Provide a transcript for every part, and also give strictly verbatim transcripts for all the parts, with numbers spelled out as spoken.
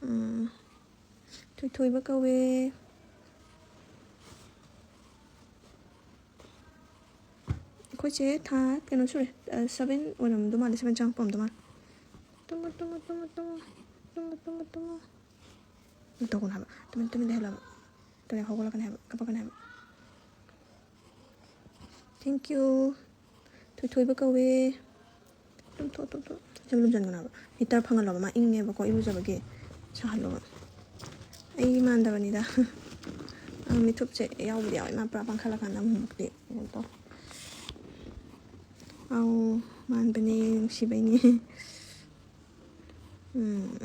ꯎꯝ, ꯊꯣꯏꯊꯣꯏꯕ ꯀꯧꯋꯦ꯫ ꯑꯩꯈꯣꯏꯁꯦ ꯊꯥ ꯀꯩꯅꯣ ꯁꯨꯔꯦ, ꯁꯕꯦꯟ ꯑꯣꯏꯔꯝꯗꯧ ꯃꯥꯜꯂꯦ, ꯁꯕꯦꯟ ꯆꯪꯉꯛꯄ ꯑꯣꯏꯔꯝꯗꯧ ꯃꯥꯜꯂꯦ꯫ ꯇꯨꯝꯃꯣ, ꯇꯨꯝꯃꯣ, ꯇꯨꯝꯃꯣ, ꯇꯨꯝꯃꯣ, ꯇꯨꯝꯃꯣ, ꯇꯨꯝꯃꯣ, ꯇꯨꯝꯃꯣ꯫ ꯇꯧꯒꯅꯨ ꯍꯥꯏꯕ, ꯇꯨꯃꯤꯟ ꯇꯨꯃꯤꯟ ꯂꯩꯍꯜꯂꯣ ꯍꯥꯏꯕ꯫ ꯇꯨꯃꯤꯟ ꯍꯧꯒꯠꯂꯛꯀꯅꯤ ꯍꯥꯏꯕ, ꯀꯞꯄꯛꯀꯅꯤ ꯍꯥꯏꯕ꯫ Thank you꯫ ꯊꯣꯏꯊꯣꯏꯕ ꯀꯧꯋꯦ꯫ ꯇꯨꯝꯊꯣꯛ, ꯇꯨꯝꯊꯣꯛ꯫ ꯁꯨꯝ ꯂꯨꯝꯁꯤꯟꯒꯅꯣ ꯍꯥꯏꯕ꯫ Heater ꯐꯪꯍꯜꯂꯣꯕ, ꯃꯥ ꯏꯪꯉꯦꯕꯀꯣ ꯏꯔꯨꯖꯕꯒꯤ꯫ ꯁꯥꯍꯜꯂꯣꯕ꯫ ꯑꯩ ꯃꯥꯟꯗꯕꯅꯤꯗ꯫ ꯑ, ꯃꯤꯊꯨꯞꯁꯦ ꯌꯥꯎꯕꯨꯗꯤ ꯌꯥꯎꯋꯦ, ꯃꯥ ꯄꯨꯔꯥ ꯄꯥꯡꯈꯠꯂꯀꯥꯟꯗ ꯑꯃꯨꯛꯃꯨꯛꯇꯤ ꯀꯩꯅꯣ ꯇꯧ꯫ ꯑꯧ, ꯃꯥꯟꯕꯅꯦ, ꯅꯨꯡꯁꯤꯕꯩꯅꯦ꯫ ꯎꯝ꯫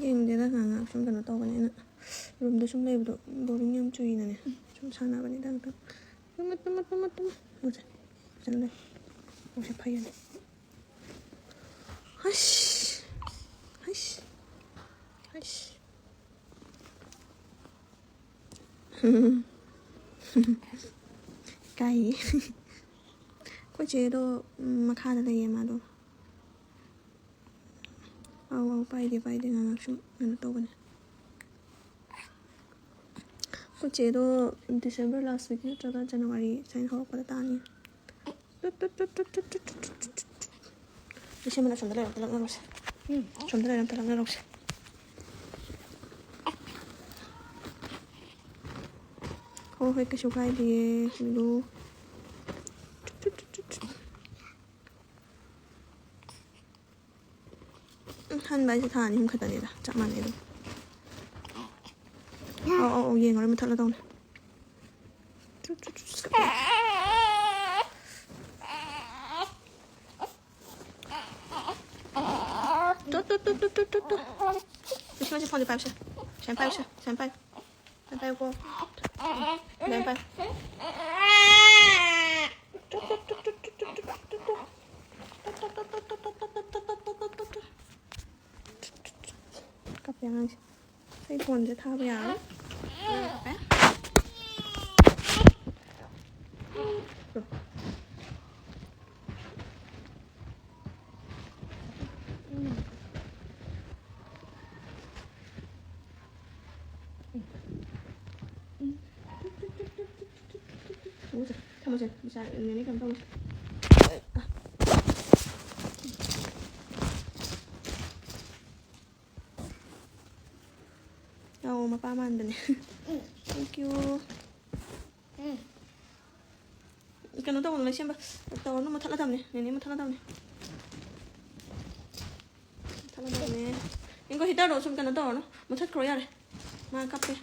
ꯌꯦꯡꯗꯦꯗ, ꯉꯥꯏꯍꯥꯛ ꯉꯥꯏꯍꯥꯛ ꯁꯨꯝ ꯀꯩꯅꯣ ꯇꯧꯕꯅꯦ ꯑꯩꯅ꯫ Roomꯗ ꯁꯨꯝ ꯂꯩꯕꯗꯣ boring ꯌꯥꯝ ꯆꯨꯏꯅꯅꯦ꯫ ꯁꯨꯝ ꯁꯥꯟꯅꯕꯅꯤꯗ ꯉꯥꯛꯇꯪ꯫ ꯇꯨꯝꯃꯣ, ꯇꯨꯝꯃꯣ, ꯇꯨꯝꯃꯣ, ꯇꯨꯝꯃꯣ꯫ ꯃꯨꯁꯦ꯫ ꯐꯖꯅ ꯂꯩ꯫ ꯃꯨꯁꯦ ꯐꯩꯌꯦꯅꯦ꯫ ꯍꯩꯁ꯫ ꯍꯩꯁ꯫ ꯍꯩꯁ꯫ ꯀꯥꯏꯌꯦ꯫ ꯑꯩꯈꯣꯏ ꯆꯦꯗꯣ, ꯎꯝ, ꯃꯈꯥꯗ ꯂꯩꯌꯦ ꯃꯥꯗꯣ꯫ ꯑꯧ, ꯑꯧ, ꯄꯥꯏꯗꯦ, ꯄꯥꯏꯗꯦ, ꯉꯥꯏꯍꯥꯛ ꯁꯨꯝ ꯀꯩꯅꯣ ꯇꯧꯕꯅꯦ꯫ ꯑꯩꯈꯣꯏ ꯆꯦꯗꯣ December last week ꯅꯠꯇ꯭ꯔꯒ January ꯁꯨꯃꯥꯏꯅ ꯍꯧꯔꯛꯄꯗ ꯇꯥꯅꯤ꯫ ꯇꯨꯠ, ꯇꯨꯠ, ꯇꯨꯠ꯫ ꯏꯁꯩ ꯃꯅꯥ ꯁꯣꯝꯗ ꯂꯩꯔꯝꯇ ꯂꯛꯅꯔꯨꯁꯦ꯫ ꯎꯝ, ꯁꯣꯝꯗ ꯂꯩꯔꯝꯇ ꯂꯛꯅꯔꯨꯁꯦ꯫ ꯍꯣꯏ, ꯍꯣꯏ, ꯀꯩꯁꯨ ꯀꯥꯏꯗꯤꯌꯦ, ꯃꯤꯂꯨ꯫ ꯎꯝ, ꯍꯟꯕ ꯍꯥꯏꯁꯦ ꯊꯥ ꯑꯅꯤ ꯑꯍꯨꯝ ꯈꯛꯇꯅꯤꯗ, ꯆꯞ ꯃꯥꯟꯅꯩ ꯑꯗꯨꯝ꯫ ꯑꯧ, ꯑꯧ, ꯑꯧ, ꯌꯦꯡꯉꯔꯣꯏ, ꯃꯨꯊꯠꯂꯗꯧꯅꯦ꯫ Two, two, two. ꯁꯤ ꯃꯁꯤ ꯐꯣꯟꯁꯦ ꯄꯥꯏꯌꯨꯁꯦ꯫ ꯁꯦꯝ ꯄꯥꯏꯌꯨꯁꯦ, ꯁꯦꯝ ꯄꯥꯏꯌꯨ꯫ ꯁꯦꯝ ꯄꯥꯏꯌꯨꯀꯣ꯫ ꯁꯦꯝ ꯄꯥꯏꯌꯨ꯫ ꯀꯞꯄꯦ ꯑꯉꯥꯡꯁꯦ꯫ ꯑꯩ ꯐꯣꯟꯁꯦ ꯊꯥꯕ ꯌꯥꯔꯣꯏ꯫ ꯊꯝꯃꯁꯦ, ꯊꯝꯃꯁꯦ, ꯃꯤꯁꯥ ꯅꯦꯅꯦ ꯀꯩꯅꯣ ꯇꯧꯔꯁꯦ꯫ ꯑꯧ, ꯃꯄꯥ ꯃꯥꯟꯕꯅꯦ꯫ Thank you꯫ ꯀꯩꯅꯣ ꯇꯧꯕꯗꯣ, ꯂꯩꯁꯦꯝꯕ ꯇꯧꯔꯅꯨ, ꯃꯨꯊꯠꯂꯗꯕꯅꯦ, ꯅꯦꯅꯦ ꯃꯨꯊꯠꯂꯗꯕꯅꯦ꯫ ꯃꯨꯊꯠꯂꯗꯕꯅꯦ꯫ ꯏꯪꯀꯣ, ꯍꯤꯇꯔꯗꯣ ꯁꯨꯝ ꯀꯩꯅꯣ ꯇꯧꯔꯅꯨ, ꯃꯨꯊꯠꯈ꯭ꯔꯣ ꯌꯥꯔꯦ꯫ ꯃꯥ ꯀꯞꯄꯦ꯫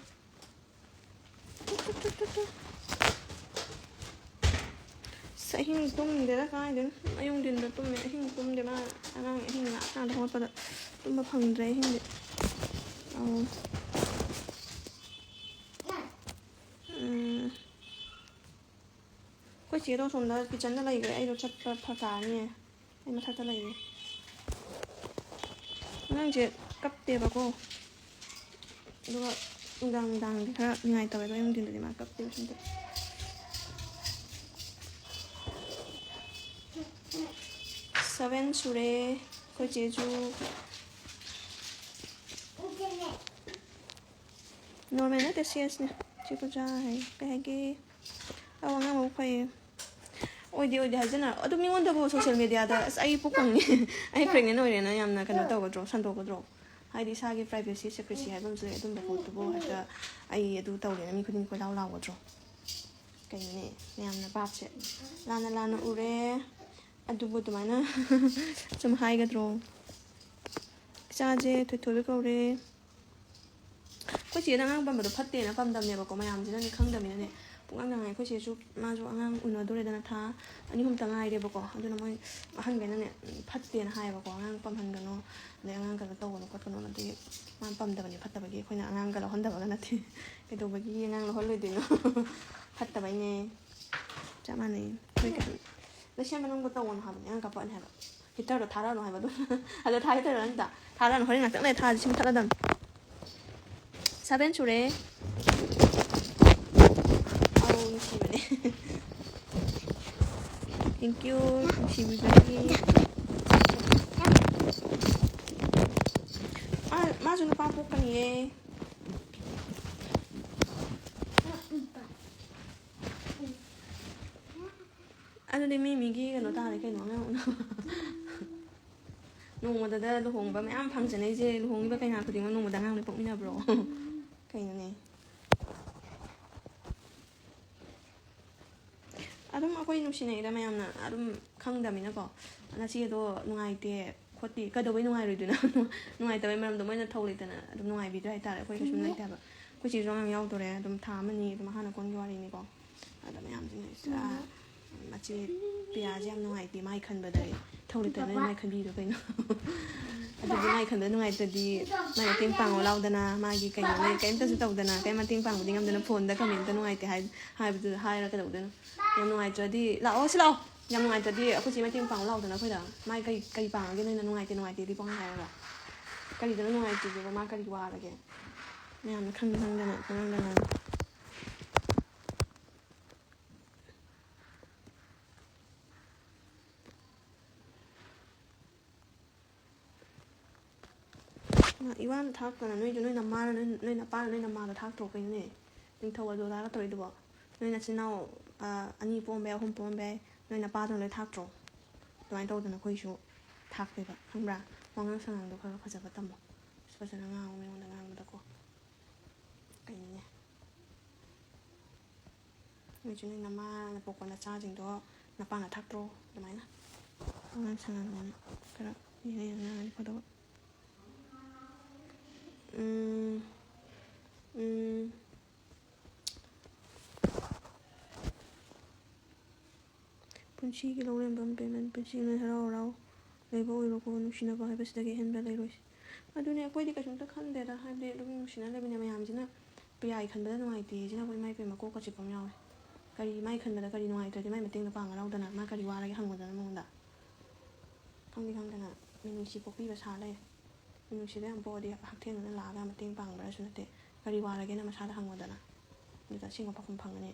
ꯑꯁ, ꯑꯍꯤꯡ ꯇꯨꯝꯗꯦꯗ, ꯀꯥꯏꯗꯩꯅꯣ? ꯑꯌꯨꯛ ꯅꯨꯡꯊꯤꯟꯗ ꯇꯨꯝꯃꯦ, ꯑꯍꯤꯡ ꯇꯨꯝꯗꯦ꯫ ꯃꯥ ꯑꯉꯥꯡ ꯑꯍꯤꯡ ꯉꯥꯛꯇ ꯍꯧꯒꯠꯄꯗ ꯇꯨꯝꯕ ꯐꯪꯗ꯭ꯔꯦ ꯑꯍꯤꯡꯗꯤ꯫ ꯑꯧ꯫ ꯎꯝ꯫ ꯑꯩꯈꯣꯏ ꯆꯦꯗꯣ ꯑꯁꯣꯝꯗ ꯀꯤꯠꯆꯟꯗ ꯂꯩꯈ꯭ꯔꯦ, ꯑꯩꯗꯣ ꯆꯠꯄ ꯐꯔꯛ ꯇꯥꯔꯅꯤ꯫ ꯑꯩ ꯃꯊꯛꯇ ꯂꯩꯌꯦ꯫ ꯑꯉꯥꯡꯁꯦ ꯀꯞꯇꯦꯕꯀꯣ, ꯑꯗꯨꯒ ꯅꯨꯡꯗꯥꯡ ꯅꯨꯡꯗꯥꯡꯗꯤ ꯈꯔ ꯅꯨꯡꯉꯥꯏꯇꯕ, ꯑꯗꯣ ꯑꯌꯨꯛ ꯅꯨꯡꯊꯤꯟꯗꯗꯤ ꯃꯥ ꯀꯞꯇꯦꯕ ꯁꯨꯝꯇ꯫ Seven ꯁꯨꯔꯦ ꯑꯩꯈꯣꯏ ꯆꯦꯁꯨ꯫ Normal ꯅꯠꯇꯦ, ꯁꯤ ꯑꯦꯁꯅꯦ꯫ ꯆꯦ ꯄꯨꯖꯥ ꯍꯥꯏ, ꯀꯩ ꯍꯥꯏꯒꯦ? ꯑꯧ, ꯑꯉꯥꯡ ꯃꯕꯨꯛ ꯐꯩꯌꯦ꯫ ꯑꯣꯏꯗꯦ, ꯑꯣꯏꯗꯦ ꯍꯥꯏꯖꯟꯅꯔ ꯑꯗꯨ ꯃꯤꯉꯣꯟꯗꯕꯨ social media ꯗ "ꯑꯁ, ꯑꯩ ꯄꯨꯛ ꯀꯪꯉꯦ, ꯑꯩ pregnant ꯑꯣꯏꯔꯦꯅ" ꯌꯥꯝꯅ ꯀꯩꯅꯣ ꯇꯧꯒꯗ꯭ꯔꯣ, ꯁꯟꯗꯣꯛꯀꯗ꯭ꯔꯣ? ꯍꯥꯏꯗꯤ ꯏꯁꯥꯒꯤ privacy, secrecy ꯍꯥꯏꯕ ꯑꯃꯁꯨ ꯂꯩ꯫ ꯑꯗꯨꯝꯕ ꯄꯣꯠꯇꯨꯕꯨ ꯍꯦꯛꯇ "ꯑꯩ ꯑꯗꯨ ꯇꯧꯔꯦꯅ" ꯃꯤ ꯈꯨꯗꯤꯡ ꯀꯣꯏꯂꯥꯎ ꯂꯥꯎꯒꯗ꯭ꯔꯣ? ꯀꯩꯅꯣꯅꯦ, ꯃꯌꯥꯝꯅ ꯚꯥꯞꯁꯦ ꯂꯥꯟꯅ ꯂꯥꯟꯅ ꯎꯔꯦ꯫ ꯑꯗꯨꯕꯨ ꯑꯗꯨꯃꯥꯏꯅ ꯁꯨꯝ ꯍꯥꯏꯒꯗ꯭ꯔꯣ? ꯏꯆꯥꯁꯦ ꯊꯣꯏꯊꯣꯏꯕ ꯀꯧꯔꯦ꯫ ꯑꯩꯈꯣꯏ ꯆꯦꯅ ꯑꯉꯥꯡ ꯄꯝꯕꯗꯣ ꯐꯠꯇꯦꯅ ꯄꯝꯗꯕꯅꯦꯕꯀꯣ, ꯃꯌꯥꯝꯁꯤꯅꯅꯦ ꯈꯪꯗꯕꯅꯤꯅꯅꯦ ꯄꯨꯡꯉꯥꯡꯗ ꯉꯥꯡꯉꯦ꯫ ꯑꯩꯈꯣꯏ ꯆꯦꯁꯨ, ꯃꯥꯁꯨ ꯑꯉꯥꯡ ꯎꯅꯗꯣꯔꯦꯗꯅ, ꯊꯥ ꯑꯅꯤ ꯑꯍꯨꯝꯇ ꯉꯥꯏꯔꯦꯕꯀꯣ꯫ ꯑꯗꯨꯅ ꯃꯣꯏ ꯑꯍꯟꯈꯩꯅꯅꯦ, "ꯎꯝ, ꯐꯠꯇꯦꯅ ꯍꯥꯏꯌꯦꯕꯀꯣ, ꯑꯉꯥꯡ ꯄꯝꯍꯟꯒꯅꯨ, ꯑꯗꯩ ꯑꯉꯥꯡ ꯀꯩꯅꯣ ꯇꯧꯒꯅꯨ ꯈꯣꯠꯀꯅꯨ", ꯑꯗꯨꯒꯤ ꯃꯥꯅ ꯄꯝꯗꯕꯅꯤ꯫ ꯐꯠꯇꯕꯒꯤ ꯑꯩꯈꯣꯏꯅ ꯑꯉꯥꯡꯒ ꯂꯧꯍꯟꯗꯕꯒ ꯅꯠꯇꯦ꯫ ꯀꯩꯗꯧꯕꯒꯤ ꯑꯉꯥꯡ ꯂꯧꯍꯜꯂꯣꯏꯗꯣꯏꯅꯣ? ꯐꯠꯇꯕꯩꯅꯦ꯫ ꯆꯞ ꯃꯥꯟꯅꯩ꯫ ꯑꯩꯈꯣꯏ ꯀꯩꯅꯣ, ꯂꯩꯁꯦꯝꯕ ꯅꯪꯕꯨ ꯇꯧꯒꯅꯨ ꯍꯥꯏꯕꯅꯦ, ꯑꯉꯥꯡ ꯀꯥꯞꯄꯛꯑꯅꯤ ꯍꯥꯏꯕ꯫ ꯍꯤꯇꯔꯗꯣ ꯊꯥꯔꯛꯑꯅꯨ ꯍꯥꯏꯕ ꯑꯗꯨꯝ꯫ ꯑꯗꯣ ꯊꯥꯒꯦ ꯇꯧꯔ ꯅꯪ ꯊꯥꯔꯗꯤ ꯁꯤ ꯃꯨꯊꯠꯂꯗꯝꯅꯤ꯫ Seven ꯁꯨꯔꯦ꯫ ꯑꯧ, ꯅꯨꯡꯁꯤꯕꯅꯦ꯫ Thank you, ꯅꯨꯡꯁꯤꯕꯤꯕꯒꯤ꯫ ꯑꯥ, ꯃꯥꯁꯨ ꯅꯨꯄꯥ ꯄꯣꯛꯀꯅꯤꯌꯦ꯫ ꯑꯗꯨꯗꯤ ꯃꯤ ꯃꯤꯒꯤ ꯀꯩꯅꯣ ꯇꯥꯔꯦ ꯀꯩꯅꯣ, ꯑꯉꯥꯡ ꯎꯅꯕ꯫ ꯅꯣꯡꯃꯗꯗ ꯂꯨꯍꯣꯡꯕ ꯃꯌꯥꯝ ꯐꯪꯖꯅꯩꯁꯦ, ꯂꯨꯍꯣꯡꯉꯤꯕ ꯀꯩꯅꯥ ꯈꯨꯗꯤꯡꯃꯛ ꯅꯣꯡꯃꯗ ꯑꯉꯥꯡ ꯂꯣꯏ ꯄꯣꯛꯃꯤꯟꯅꯕ꯭ꯔꯣ? ꯀꯩꯅꯣꯅꯦ꯫ ꯑꯗꯨꯝ ꯑꯩꯈꯣꯏ ꯅꯨꯡꯁꯤꯅꯩꯗ ꯃꯌꯥꯝꯅ, ꯑꯗꯨꯝ ꯈꯪꯗꯃꯤꯅꯀꯣ꯫ "ꯅꯆꯦꯗꯣ ꯅꯨꯡꯉꯥꯏꯇꯦ ꯈꯣꯠꯇꯦ", ꯀꯩꯗꯧꯕꯩ ꯅꯨꯡꯉꯥꯏꯔꯣꯏꯗꯣꯏꯅꯣ? ꯅꯨꯡꯉꯥꯏꯇꯕꯩ ꯃꯔꯝꯗꯣ ꯃꯣꯏꯅ ꯊꯧ ꯂꯩꯇꯅ ꯑꯗꯨꯝ ꯅꯨꯡꯉꯥꯏꯕꯤꯗ꯭ꯔꯥ ꯍꯥꯏꯇꯥꯔꯦ꯫ ꯑꯩꯈꯣꯏ ꯀꯩꯁꯨꯝ ꯂꯩꯇꯦ ꯍꯥꯏꯕ꯫ ꯑꯩꯈꯣꯏ ꯆꯦꯁꯨ ꯑꯉꯥꯡ ꯌꯥꯎꯗꯣꯔꯦ, ꯑꯗꯨꯝ ꯊꯥ ꯑꯃꯅꯤ ꯑꯗꯨꯝ ꯍꯥꯟꯅ ꯀꯣꯟꯒꯤ ꯋꯥꯔꯤꯅꯤꯀꯣ꯫ ꯑꯗ ꯃꯌꯥꯝꯁꯤꯅ ꯁꯤꯗ ꯃꯆꯦ ꯄꯤꯌꯥꯁꯦ ꯌꯥꯝ ꯅꯨꯡꯉꯥꯏꯇꯦ, ꯃꯥꯏ ꯈꯟꯕꯗ ꯊꯧ ꯂꯩꯇꯅ ꯃꯥꯏ ꯈꯟꯕꯤꯔꯤꯗꯣ ꯀꯩꯅꯣ? ꯑꯗꯨꯗꯤ ꯃꯥꯏ ꯈꯟꯕꯗ ꯅꯨꯡꯉꯥꯏꯇ꯭ꯔꯗꯤ ꯃꯥꯏ ꯃꯇꯦꯡ ꯄꯥꯡꯉꯣ ꯂꯥꯎꯗꯅ, ꯃꯥꯒꯤ ꯀꯩꯅꯣ ꯅꯣꯏ ꯀꯩꯝꯇꯁꯨ ꯇꯧꯗꯅ, ꯀꯩꯝ ꯃꯇꯦꯡ ꯄꯥꯡꯕꯗꯤ ꯉꯝꯗꯅ ꯐꯣꯟꯗ ꯀꯃꯦꯟꯇ ꯅꯨꯡꯉꯥꯏꯇꯦ ꯍꯥꯏ-, ꯍꯥꯏꯕꯗꯨ ꯍꯥꯏꯔ ꯀꯩꯗꯧꯗꯣꯏꯅꯣ? ꯌꯥꯝ ꯅꯨꯡꯉꯥꯏꯇ꯭ꯔꯗꯤ ꯂꯥꯛꯑꯣ ꯁꯤ ꯂꯥꯛꯑꯣ꯫ ꯌꯥꯝ ꯅꯨꯡꯉꯥꯏꯇ꯭ꯔꯗꯤ ꯑꯩꯈꯣꯏ ꯆꯦ ꯃꯇꯦꯡ ꯄꯥꯡꯉꯨ ꯂꯥꯎꯗꯅ ꯑꯩꯈꯣꯏꯗ꯫ ꯃꯥꯏ ꯀꯩ, ꯀꯩ ꯄꯥꯡꯉꯒꯦ ꯅꯣꯏꯅ ꯅꯨꯡꯉꯥꯏꯇꯦ ꯅꯨꯡꯉꯥꯏꯇꯦꯗꯤ ꯄꯪꯍꯥꯏ ꯍꯥꯏꯔꯒ? ꯀꯔꯤꯗꯅꯣ ꯅꯨꯡꯉꯥꯏꯇ꯭ꯔꯤꯗꯨꯕꯣ? ꯃꯥ ꯀꯔꯤ ꯋꯥꯔꯒꯦ? ꯃꯌꯥꯝꯅ ꯈꯪꯗꯤ ꯈꯪꯗꯅ ꯄꯪꯍꯥꯏ ꯍꯥꯏ꯫ ꯃꯥ ꯏꯋꯥꯅ ꯊꯥꯛꯇꯅ ꯅꯣꯏꯗꯣ, ꯅꯣꯏ ꯅꯃꯥꯅ, ꯅꯣꯏ, ꯅꯣꯏ ꯅꯄꯥꯅ ꯅꯣꯏ ꯅꯃꯥꯗ ꯊꯥꯛꯇ꯭ꯔꯣ ꯀꯩꯅꯣꯅꯦ? ꯅꯤꯡꯊꯧ ꯑꯗꯨ ꯑꯗꯥꯒ ꯇꯧꯔꯤꯗꯨꯕꯣ? ꯅꯣꯏ ꯅꯆꯤꯟ ꯅꯅꯥꯎ, ꯑ, ꯑꯅꯤ ꯄꯣꯛꯑꯝꯕ ꯌꯥꯏ, ꯑꯍꯨꯝ ꯄꯣꯛꯑꯝꯕ ꯌꯥꯏ, ꯅꯣꯏ ꯅꯄꯥꯗꯨꯅ ꯂꯣꯏ ꯊꯥꯛꯇ꯭ꯔꯣ? ꯑꯗꯨꯃꯥꯏꯅ ꯇꯧꯗꯅ ꯑꯩꯈꯣꯏꯁꯨ ꯊꯥꯛꯇꯣꯏꯕ, ꯈꯪꯕ꯭ꯔꯥ? ꯋꯥꯉꯥꯡ ꯁꯉꯥꯡꯗꯣ ꯈꯔ ꯈꯔ ꯐꯖꯕ ꯇꯝꯃꯣ꯫ ꯐꯖꯅ ꯉꯥꯡꯉꯣ ꯃꯤꯉꯣꯟꯗ ꯉꯥꯡꯕꯗꯀꯣ꯫ ꯀꯩꯅꯣꯅꯦ? ꯅꯣꯏꯁꯨ ꯅꯣꯏ ꯅꯃꯥꯅ ꯄꯣꯛꯄ ꯅꯆꯥꯁꯤꯡꯗꯣ ꯅꯄꯥꯅ ꯊꯥꯛꯇ꯭ꯔꯣ? ꯑꯗꯨꯃꯥꯏꯅ ꯋꯥꯉꯥꯡ ꯁꯉꯥꯡꯗꯣ ꯈꯔ ꯌꯦꯡꯉ ꯌꯦꯡꯉ ꯉꯥꯡꯉꯗꯤ ꯐꯗꯧꯕ꯫ ꯎꯝ, ꯎꯝ꯫ ꯄꯨꯟꯁꯤꯒꯤ ꯂꯧꯔꯦꯝꯕꯝ ꯄꯦꯃꯦꯟ, ꯄꯨꯟꯁꯤ ꯅꯣꯏ ꯍꯔꯥꯎ ꯍꯔꯥꯎ ꯂꯩꯕ ꯑꯣꯏꯔꯣꯀꯣ, ꯅꯨꯡꯁꯤꯅꯕ ꯍꯥꯏꯕꯁꯤꯗꯒꯤ ꯑꯍꯦꯟꯕ ꯂꯩꯔꯣꯏ꯫ ꯑꯗꯨꯅꯦ, ꯑꯩꯈꯣꯏꯗꯤ ꯀꯩꯁꯨꯝꯇ ꯈꯟꯗꯦꯗ, ꯍꯥꯏꯕꯗꯤ ꯑꯗꯨꯝ ꯅꯨꯡꯁꯤꯅ ꯂꯩꯕꯅꯦ꯫ ꯃꯌꯥꯝꯁꯤꯅ ꯄꯤꯌꯥꯒꯤ ꯈꯟꯕꯗ ꯅꯨꯡꯉꯥꯏꯇꯦ ꯁꯤꯅꯕꯨ ꯏꯃꯥ ꯏꯄꯦꯝꯃ ꯀꯣꯛꯀ ꯆꯤꯛꯄ ꯑꯃ ꯌꯥꯎꯔꯦ꯫ ꯀꯔꯤ ꯃꯥꯏ ꯈꯟꯕꯗ ꯀꯔꯤ ꯅꯨꯡꯉꯥꯏꯇ꯭ꯔꯗꯤ ꯃꯥꯏ ꯃꯇꯦꯡꯗꯣ ꯄꯥꯡꯉ ꯂꯧꯗꯅ, ꯃꯥ ꯀꯔꯤ ꯋꯥꯔꯒꯦ ꯍꯪꯉꯨꯗꯅ ꯃꯉꯣꯟꯗ꯫ ꯈꯪꯗꯤ ꯈꯪꯗꯅ ꯃꯤꯅꯨꯡꯁꯤ ꯄꯣꯛꯄꯤꯕ ꯁꯥ ꯂꯩꯔꯦ꯫ ꯃꯤꯅꯨꯡꯁꯤꯗꯣ ꯌꯥꯝ ꯄꯣꯛꯑꯗꯤ ꯍꯛꯊꯦꯡꯅꯅ ꯂꯥꯛꯑꯒ ꯃꯇꯦꯡ ꯄꯥꯡꯕ꯭ꯔꯥꯁꯨ ꯅꯠꯇꯦ꯫ ꯀꯔꯤ ꯋꯥꯔꯒꯦꯅ ꯃꯁꯥꯗ ꯍꯪꯉꯣꯗꯅ꯫ ꯑꯗꯨꯗ ꯑꯁꯦꯡꯕ ꯄꯥꯎꯈꯨꯝ ꯐꯪꯒꯅꯤ꯫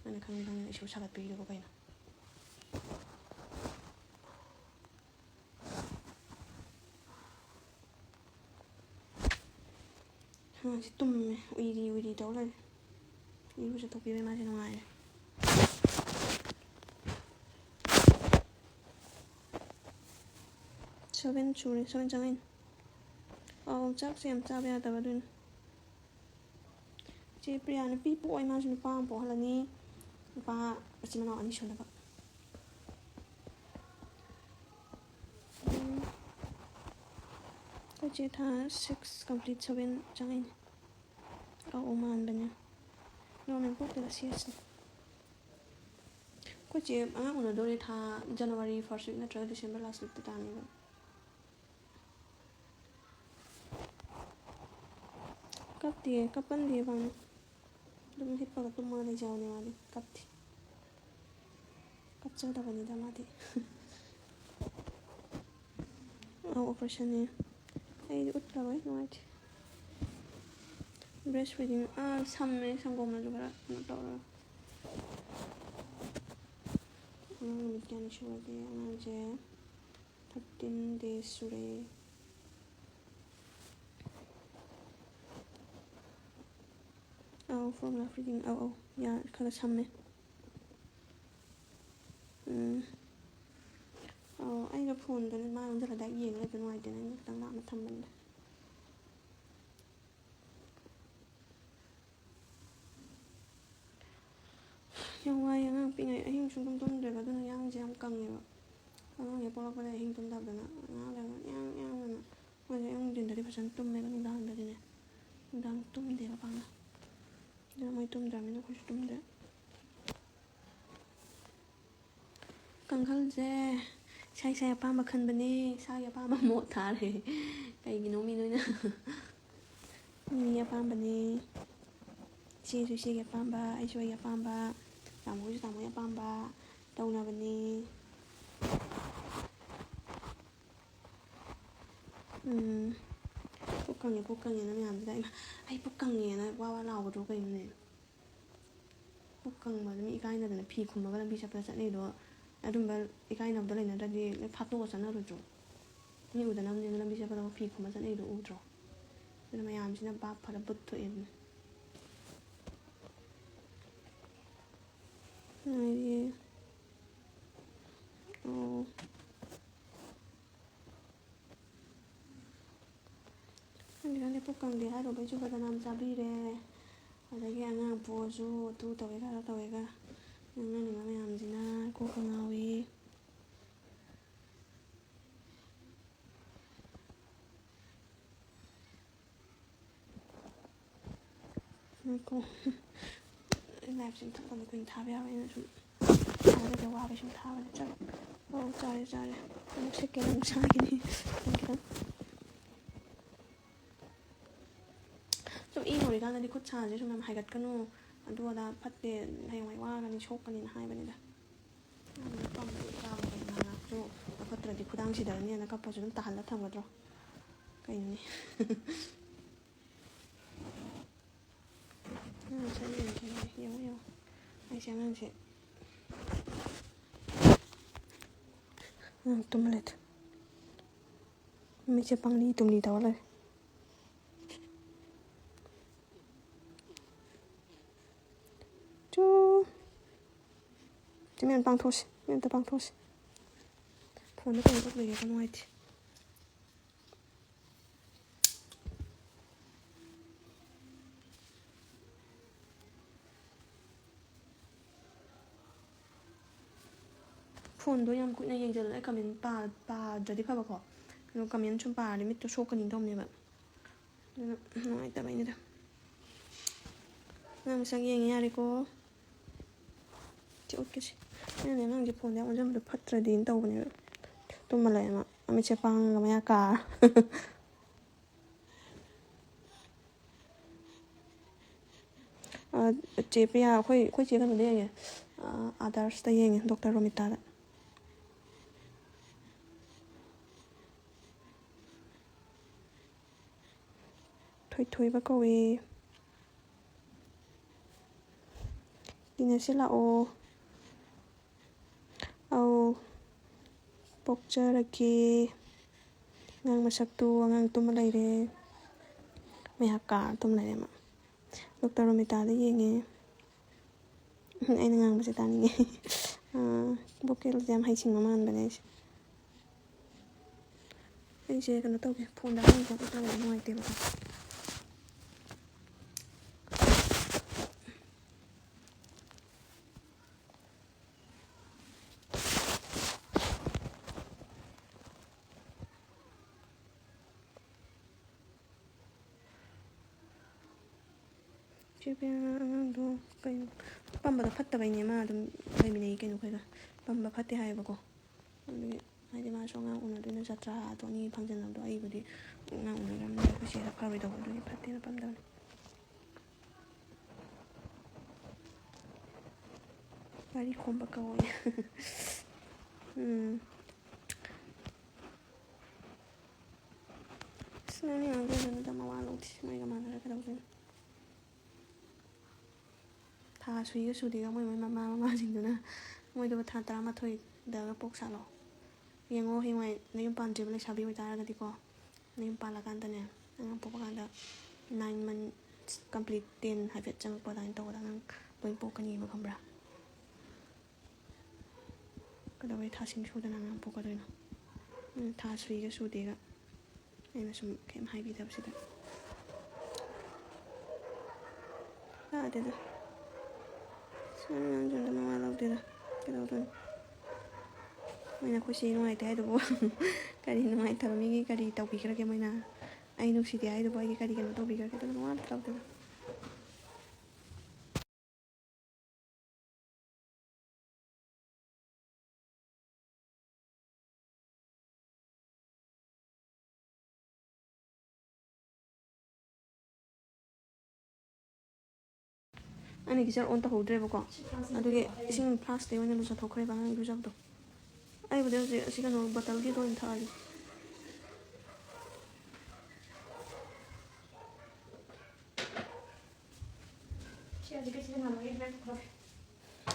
ꯅꯪꯅ ꯈꯪꯗꯦ ꯈꯪꯗꯦ ꯏꯁꯨ ꯁꯥꯒꯠꯄꯤꯔꯤꯗꯨꯕꯨ ꯀꯩꯅꯣ? ꯑꯉꯥꯡꯁꯦ ꯇꯨꯝꯃꯦ, ꯎꯏꯔꯤ ꯎꯏꯔꯤ ꯇꯧ ꯂꯩꯔꯦ꯫ ꯏꯔꯨꯖꯊꯣꯛꯄꯤꯕꯩ ꯃꯥꯁꯦ ꯅꯨꯡꯉꯥꯏꯔꯦ꯫ Seven ꯁꯨꯔꯦ, seven ꯆꯪꯉꯛꯏꯅꯦ꯫ ꯑꯧ, ꯆꯥꯛꯁꯦ ꯌꯥꯝ ꯆꯥꯕ ꯌꯥꯗꯕ ꯑꯗꯨꯏꯅꯦ꯫ ꯆꯦ ꯄ꯭ꯔꯤꯌꯥ ꯅꯨꯄꯤ ꯄꯣꯛꯑꯣꯏ, ꯃꯥꯁꯨ ꯅꯨꯄꯥ ꯑꯃ ꯄꯣꯛꯍꯜꯂꯅꯤ꯫ ꯅꯨꯄꯥ ꯃꯆꯤꯟ ꯃꯅꯥꯎ ꯑꯅꯤ ꯁꯨꯅꯕ꯫ ꯎꯝ꯫ ꯑꯩꯈꯣꯏ ꯆꯦ ꯊꯥ six complete seven ꯆꯪꯉꯛꯏꯅꯦ꯫ ꯑꯧ, ꯃꯥꯟꯕꯅꯦ꯫ Normal ꯄꯣꯛꯇꯦꯗ, C S ꯅꯦ꯫ ꯑꯩꯈꯣꯏ ꯆꯦ ꯑꯉꯥꯡ ꯎꯅꯗꯣꯔꯦ, ꯊꯥ January first week ꯅꯠꯇ꯭ꯔꯒ December last weekꯇ ꯇꯥꯅꯤꯕ꯫ ꯀꯞꯇꯦ, ꯀꯞꯀꯟꯗꯦ ꯄꯥꯛꯅ꯫ ꯑꯗꯨꯝ ꯍꯤꯞꯄꯒ ꯇꯨꯝꯃꯒ ꯂꯩꯖꯕꯅꯦ ꯃꯥꯗꯤ, ꯀꯞꯇꯦ꯫ ꯀꯞꯆꯗꯕꯅꯤꯗ ꯃꯥꯗꯤ꯫ ꯑꯧ, operation ꯅꯦ꯫ ꯑꯩꯗꯤ ꯎꯠꯂꯔꯣꯏ, ꯅꯨꯡꯉꯥꯏꯇꯦ꯫ Breastfeeding, ꯑꯥ, ꯁꯝꯃꯦ, ꯁꯪꯒꯣꯝꯅꯁꯨ ꯈꯔ ꯀꯩꯅꯣ ꯇꯧꯔꯒ꯫ ꯑꯉꯥꯡ ꯅꯨꯃꯤꯠ ꯀꯌꯥꯅꯤ ꯁꯨꯔꯒꯦ? ꯑꯉꯥꯡꯁꯦ thirteen days ꯁꯨꯔꯦ꯫ ꯑꯧ, formula feeding, ꯑꯧ, ꯑꯧ, ꯌꯥ, ꯈꯔ ꯁꯝꯃꯦ꯫ ꯎꯝ꯫ ꯑꯧ, ꯑꯩꯅ phoneꯗ ꯃꯥ ꯑꯣꯟꯁꯤꯜꯂꯒ ꯌꯦꯡꯉ ꯂꯩꯕ ꯅꯨꯡꯉꯥꯏꯇꯦꯅ ꯑꯩꯅ ꯈꯤꯇꯪ ꯂꯥꯞꯅ ꯊꯝꯕꯅꯤꯗ꯫ ꯌꯥꯝ ꯋꯥꯏ ꯑꯉꯥꯡ ꯄꯤꯛꯏꯉꯩ, ꯑꯍꯤꯡ ꯁꯨꯡꯇꯨꯝ ꯇꯨꯝꯗ꯭ꯔꯦꯕ, ꯑꯗꯨꯅ ꯌꯥꯡꯁꯦ ꯌꯥꯝ ꯀꯪꯉꯦꯕ꯫ ꯑꯉꯥꯡ ꯍꯦꯛ ꯄꯣꯛꯂꯛꯄꯗ ꯑꯍꯤꯡ ꯇꯨꯝꯗꯕꯗꯅ ꯉꯥꯡ ꯂꯩꯔꯒ ꯌꯥꯡ ꯌꯥꯡꯗꯅ꯫ ꯃꯣꯏꯁꯦ ꯑꯌꯨꯛ ꯅꯨꯡꯊꯤꯟꯗꯗꯤ ꯐꯖꯅ ꯇꯨꯝꯃꯦꯕ, ꯅꯨꯡꯗꯥꯡꯗꯗꯤꯅꯦ, ꯅꯨꯡꯗꯥꯡ ꯇꯨꯝꯗꯦꯕ ꯄꯥꯛꯅ꯫ ꯑꯗꯨꯅ ꯃꯣꯏ ꯇꯨꯝꯗ꯭ꯔꯕꯅꯤꯅ ꯑꯩꯈꯣꯏꯁꯨ ꯇꯨꯝꯗ꯭ꯔꯦ꯫ ꯀꯥꯡꯈꯜꯁꯦ ꯏꯁꯥ ꯏꯁꯥꯒꯤ ꯑꯄꯥꯝꯕ ꯈꯟꯕꯅꯦ, ꯏꯁꯥꯒꯤ ꯑꯄꯥꯝꯕ ꯃꯣꯠ ꯊꯥꯔꯦ꯫ ꯀꯩꯒꯤꯅꯣ ꯃꯤ ꯅꯣꯏꯅ ꯃꯤ ꯑꯄꯥꯝꯕꯅꯦ꯫ ꯏꯆꯦꯁꯨ ꯏꯆꯦꯒꯤ ꯑꯄꯥꯝꯕ, ꯑꯩꯁꯨ ꯑꯩꯒꯤ ꯑꯄꯥꯝꯕ, ꯇꯥꯃꯣꯁꯨ ꯇꯥꯃꯣꯒꯤ ꯑꯄꯥꯝꯕ ꯇꯧꯅꯕꯅꯦ꯫ ꯎꯝ, ꯀꯣꯛ ꯀꯪꯉꯦ, ꯄꯨꯛ ꯀꯪꯉꯦꯅ ꯃꯌꯥꯝꯁꯤꯗ, "ꯏꯃꯥ, ꯑꯩ ꯄꯨꯛ ꯀꯪꯉꯦꯅ" ꯋꯥ ꯋꯥ ꯂꯥꯎꯒꯗ꯭ꯔꯣ ꯀꯩꯅꯣꯅꯦ? ꯄꯨꯛ ꯀꯪꯕꯗ ꯃꯤ ꯏꯀꯥꯏꯅꯗꯅ ꯐꯤ ꯈꯨꯝꯃꯒ ꯂꯝꯕꯤ ꯆꯠꯄꯗ ꯆꯠꯅꯩꯗꯣ, ꯑꯗꯨꯝꯕ ꯏꯀꯥꯏꯅꯕꯗꯣ ꯂꯩꯅꯗ꯭ꯔꯗꯤ ꯂꯣꯏ ꯐꯥꯠꯇꯣꯛꯑ ꯆꯠꯅꯔꯣꯏꯗ꯭ꯔꯣ? ꯃꯤ ꯎꯗꯅꯕꯅꯦꯅ ꯂꯝꯕꯤ ꯆꯠꯄꯗ ꯐꯤ ꯈꯨꯝꯃ ꯆꯠꯅꯩꯗꯣ ꯎꯗ꯭ꯔꯣ? ꯑꯗꯨꯅ ꯃꯌꯥꯝꯁꯤꯅ ꯚꯥꯞ ꯐꯔ ꯕꯨꯠ ꯊꯣꯛꯑꯦ ꯑꯗꯨꯅ꯫ ꯍꯥꯏꯗꯤ, ꯑꯣ꯫ ꯈꯪꯗꯦ, ꯈꯪꯗꯦ, ꯄꯨꯛ ꯀꯪꯗꯦ ꯍꯥꯏꯔꯨꯕꯩꯁꯨ ꯕꯗꯅꯥꯝ ꯆꯥꯕꯤꯔꯦ꯫ ꯑꯗꯒꯤ ꯑꯉꯥꯡ ꯄꯣꯛꯑꯁꯨ ꯑꯗꯨ ꯇꯧꯋꯦꯒ ꯑꯗꯥ ꯇꯧꯋꯦꯒ ꯉꯥꯡꯅꯅꯤꯡꯕ ꯃꯌꯥꯝꯁꯤꯅ ꯀꯣꯛꯀ ꯉꯥꯎꯏ꯫ ꯉꯥꯏꯈꯣ꯫ ꯑꯩ ꯂꯥꯏꯐꯁꯦ ꯃꯊꯛ ꯊꯝꯕ ꯀꯨꯏꯅ ꯊꯥꯕ ꯌꯥꯔꯣꯏ, ꯑꯩꯅ ꯁꯨꯝ ꯊꯥꯕꯗ ꯋꯥꯕꯩ ꯁꯨꯝ ꯊꯥꯕꯅꯦ꯫ ꯆꯠꯂꯣ꯫ ꯑꯣ, ꯆꯥꯔꯦ, ꯆꯥꯔꯦ꯫ ꯑꯃꯨꯛ ꯁꯦꯠꯀꯦ, ꯑꯃꯨꯛ ꯆꯥꯈꯤꯅꯤ꯫ ꯈꯤꯇꯪ, ꯈꯤꯇꯪ꯫ ꯁꯨꯝ ꯏ ꯍꯧꯔꯤꯀꯥꯟꯗꯗꯤ ꯈꯨꯠ ꯁꯥꯁꯦ ꯁꯨꯝ ꯌꯥꯝ ꯍꯥꯏꯒꯠꯀꯅꯨ, ꯑꯗꯨ ꯑꯗꯥ ꯐꯠꯇꯦ, ꯍꯌꯦꯡꯋꯥꯏ ꯋꯥꯒꯅꯤ, ꯁꯣꯛꯀꯅꯤꯅ ꯍꯥꯏꯕꯅꯤꯗ꯫ ꯌꯥꯝꯅ ꯄꯥꯝꯕ ꯆꯥꯕ ꯀꯩꯅꯣ ꯉꯥꯏꯍꯥꯛꯁꯨ ꯐꯠꯇ꯭ꯔꯗꯤ ꯈꯨꯗꯥꯡ ꯁꯤꯗꯔꯅꯤꯅ ꯀꯞꯄꯁꯨ ꯑꯗꯨꯝ ꯇꯥꯍꯜꯂ ꯊꯝꯒꯗ꯭ꯔꯣ? ꯀꯩꯅꯣꯅꯦ꯫ ꯑꯉꯥꯡ ꯁꯛ ꯌꯦꯡꯒꯦ, ꯌꯦꯡꯉꯣ, ꯌꯦꯡꯉꯣ꯫ ꯑꯩꯁꯦ ꯑꯉꯥꯡꯁꯦ, ꯑꯉꯥꯡ ꯇꯨꯝꯃ ꯂꯩꯇꯦ꯫ ꯃꯤꯠꯁꯦ ꯄꯪꯂꯤ ꯇꯨꯝꯂꯤ ꯇꯧꯔ ꯂꯩꯔꯦ꯫ ꯆꯨ꯫ ꯁꯤ ꯃꯌꯥꯝ ꯄꯥꯡꯊꯣꯛꯁꯤ, ꯃꯤ ꯑꯝꯇ ꯄꯥꯡꯊꯣꯛꯁꯤ꯫ ꯐꯣꯟꯗ ꯀꯩꯅꯣ ꯇꯧꯕꯤꯔꯦꯀꯣ, ꯅꯨꯡꯉꯥꯏꯇꯦ꯫ ꯐꯣꯟꯗꯣ ꯌꯥꯝ ꯀꯨꯏꯅ ꯌꯦꯡꯖꯜꯂꯦ, ꯀꯃꯦꯟ ꯄꯥ-, ꯄꯥꯗ꯭ꯔꯗꯤ ꯐꯕꯀꯣ꯫ ꯑꯗꯣ ꯀꯃꯦꯟ ꯁꯨꯝ ꯄꯥꯔꯗꯤ ꯃꯤꯠꯇꯣ ꯁꯣꯛꯀꯅꯤ ꯇꯧꯅꯦꯕ꯫ ꯑꯗꯨꯅ ꯅꯨꯡꯉꯥꯏꯇꯕꯩꯅꯤꯗ꯫ ꯑꯉꯥꯡ ꯁꯛ ꯌꯦꯡꯉꯦ ꯌꯥꯔꯦꯀꯣ꯫ ꯁꯤ ꯎꯠꯀꯦꯁꯦ꯫ ꯑꯩꯅꯅꯦ ꯑꯉꯥꯡꯁꯦ ꯐꯣꯟꯗ ꯌꯥꯝ ꯑꯣꯟꯁꯤꯟꯕꯗꯣ ꯐꯠꯇ꯭ꯔꯗꯤꯅ ꯇꯧꯕꯅꯦꯕ꯫ ꯇꯨꯝꯃ ꯂꯩꯔꯦ ꯃꯥ꯫ ꯃꯃꯤꯠꯁꯦ ꯄꯥꯡꯉꯒ ꯃꯌꯥ ꯀꯥꯔ꯫ ꯑ, ꯆꯦ ꯄ꯭ꯔꯤꯌꯥ, ꯑꯩꯈꯣꯏ, ꯑꯩꯈꯣꯏ ꯆꯦ ꯀꯩꯅꯣꯗ ꯌꯦꯡꯉꯦ, ꯑ, ꯑꯥꯗꯔꯁꯇ ꯌꯦꯡꯉꯦ, ꯗꯣꯛꯇꯔ ꯔꯣꯃꯤꯇꯥꯗ꯫ ꯊꯣꯏꯕ ꯀꯧꯏ꯫ ꯇꯤꯟꯅꯁꯤ ꯂꯥꯛꯑꯣ꯫ ꯑꯧ, ꯄꯣꯛꯆꯔꯒꯦ꯫ ꯑꯉꯥꯡ ꯃꯁꯛꯇꯨ, ꯑꯉꯥꯡ ꯇꯨꯝꯃ ꯂꯩꯔꯦ꯫ ꯃꯩꯍꯥꯛ ꯀꯥꯔ ꯇꯨꯝ ꯂꯩꯔꯦ ꯃꯥ꯫ ꯗꯣꯛꯇꯔ ꯔꯣꯃꯤꯇꯥꯗ ꯌꯦꯡꯉꯦ꯫ ꯑꯩꯅ ꯉꯥꯡꯕꯁꯦ ꯇꯥꯅꯤꯡꯉꯦ꯫ ꯑꯥ, vocalꯁꯦ ꯌꯥꯝ ꯍꯩꯁꯤꯡꯕ ꯃꯥꯟꯕꯅꯦ ꯑꯩꯁꯦ꯫ ꯑꯩꯁꯦ ꯀꯩꯅꯣ ꯇꯧꯒꯦ, ꯐꯣꯟꯗ ꯑꯉꯥꯡ ꯄꯣꯛꯄ ꯇꯥꯔꯗꯤ ꯅꯨꯡꯉꯥꯏꯇꯦꯕꯀꯣ꯫ ꯆꯦ ꯄꯤꯌꯥꯅ ꯑꯉꯥꯡꯗꯣ ꯀꯩꯅꯣ, ꯄꯝꯕꯗꯣ ꯐꯠꯇꯕꯩꯅꯦ, ꯃꯥ ꯑꯗꯨꯝ ꯂꯩꯃꯤꯟꯅꯩ ꯀꯩꯅꯣ ꯑꯩꯈꯣꯏꯒ꯫ ꯄꯝꯕ ꯐꯠꯇꯦ ꯍꯥꯏꯌꯦꯕꯀꯣ꯫ ꯑꯗꯨꯒꯤ ꯍꯥꯏꯗꯤ ꯃꯥꯁꯨ ꯑꯉꯥꯡ ꯎꯅꯗꯣꯏꯅ ꯖꯇ꯭ꯔꯥꯗꯣ ꯑꯅꯤ ꯐꯪꯖꯟꯅꯕꯗꯣ, ꯑꯩꯕꯨꯗꯤ ꯑꯉꯥꯡ ꯎꯅꯔꯝꯅꯤꯅ ꯑꯩꯈꯣꯏ ꯆꯦꯗ ꯐꯔꯣꯏꯗꯧꯕ, ꯑꯗꯨꯒꯤ ꯐꯠꯇꯦꯅ ꯄꯝꯗꯕꯅꯦ꯫ ꯋꯥꯔꯤ ꯈꯣꯝꯕ ꯀꯧꯋꯦ꯫ ꯎꯝ꯫ ꯑꯁ, ꯅꯪꯅ ꯉꯥꯡꯖꯗꯅꯨꯗ, ꯃꯋꯥ ꯂꯧꯗꯦ꯫ ꯃꯣꯏꯒ ꯃꯥꯟꯅꯔ ꯀꯩꯗꯧꯗꯣꯏꯅꯣ? ꯊꯥ ꯁꯨꯏꯒ ꯁꯨꯗꯦꯒ ꯃꯣꯏ, ꯃꯣꯏ ꯃꯃꯥ ꯃꯃꯥꯁꯤꯡꯗꯨꯅ ꯃꯣꯏꯗꯨꯕꯨ ꯊꯥ ꯇꯔꯥꯃꯥꯊꯣꯏꯗꯒ ꯄꯣꯛ ꯁꯥꯠꯂꯣ꯫ ꯌꯦꯡꯉꯣ, ꯍꯌꯦꯡꯋꯥꯏ ꯅꯌꯨꯝ ꯄꯥꯟꯗ꯭ꯔꯤꯕ ꯂꯩꯁꯥꯕꯤ ꯑꯣꯏꯇꯥꯔꯒꯗꯤꯀꯣ, ꯅꯌꯨꯝ ꯄꯥꯜꯂꯀꯥꯟꯗꯅꯦ, ꯑꯉꯥꯡ ꯄꯣꯛꯄ ꯀꯥꯟꯗ nine months complete, ten ꯍꯥꯏꯐꯦꯠ ꯆꯪꯉꯛꯄ ꯑꯗꯨꯃꯥꯏꯅ ꯇꯧꯕꯗ ꯑꯉꯥꯡ ꯂꯣꯏ ꯄꯣꯛꯀꯅꯤꯕ, ꯈꯪꯕ꯭ꯔꯥ? ꯀꯩꯗꯧꯕꯩ ꯊꯥ ꯁꯤꯡ ꯁꯨꯗꯅ ꯑꯉꯥꯡ ꯄꯣꯛꯀꯗꯣꯏꯅꯣ? ꯎꯝ, ꯊꯥ ꯁꯨꯏꯒ ꯁꯨꯗꯦꯒ꯫ ꯑꯩꯅ ꯁꯨꯝ ꯀꯩꯝ ꯍꯥꯏꯕꯤꯗꯕꯁꯤꯗ꯫ ꯇꯥꯗꯦꯗ꯫ ꯁꯨꯃꯥꯏꯅ ꯉꯥꯡꯗꯅ ꯃꯋꯥ ꯂꯧꯗꯦꯗ꯫ ꯀꯩꯗꯧꯗꯣꯏꯅꯣ? ꯃꯣꯏꯅ ꯑꯩꯈꯣꯏ ꯆꯦ ꯅꯨꯡꯉꯥꯏꯇꯦ ꯍꯥꯏꯗꯨꯕꯨ ꯀꯔꯤ ꯅꯨꯡꯉꯥꯏꯇꯕ? ꯃꯤꯒꯤ ꯀꯔꯤ ꯇꯧꯕꯤꯈ꯭ꯔꯒꯦ ꯃꯣꯏꯅ? ꯑꯩ ꯅꯨꯡꯁꯤꯗꯦ ꯍꯥꯏꯗꯨꯕꯨ ꯑꯩꯒꯤ ꯀꯔꯤ ꯀꯩꯅꯣ ꯇꯧꯕꯤꯈ꯭ꯔꯒꯦ? ꯑꯗꯨꯅ ꯃꯋꯥ ꯑꯝꯇ ꯂꯧꯗꯦꯗ꯫ ꯑꯩꯅ ꯒꯤꯖꯔ ꯑꯣꯟ ꯇꯧꯍꯧꯗ꯭ꯔꯦꯕꯀꯣ, ꯑꯗꯨꯒꯤ ꯏꯁꯤꯡ ꯐ꯭ꯂꯥꯁꯇ ꯑꯣꯏꯅ ꯂꯨꯖꯊꯣꯛꯈ꯭ꯔꯦꯕ ꯑꯉꯥꯡ ꯏꯔꯨꯖꯕꯗꯣ꯫ ꯑꯩꯕꯨꯗꯤ ꯍꯧꯖꯤꯛ ꯑꯁꯤ ꯀꯩꯅꯣ ꯕꯣꯇꯜꯒꯤꯗꯣ ꯑꯣꯏꯅ ꯊꯛꯑꯒꯦ꯫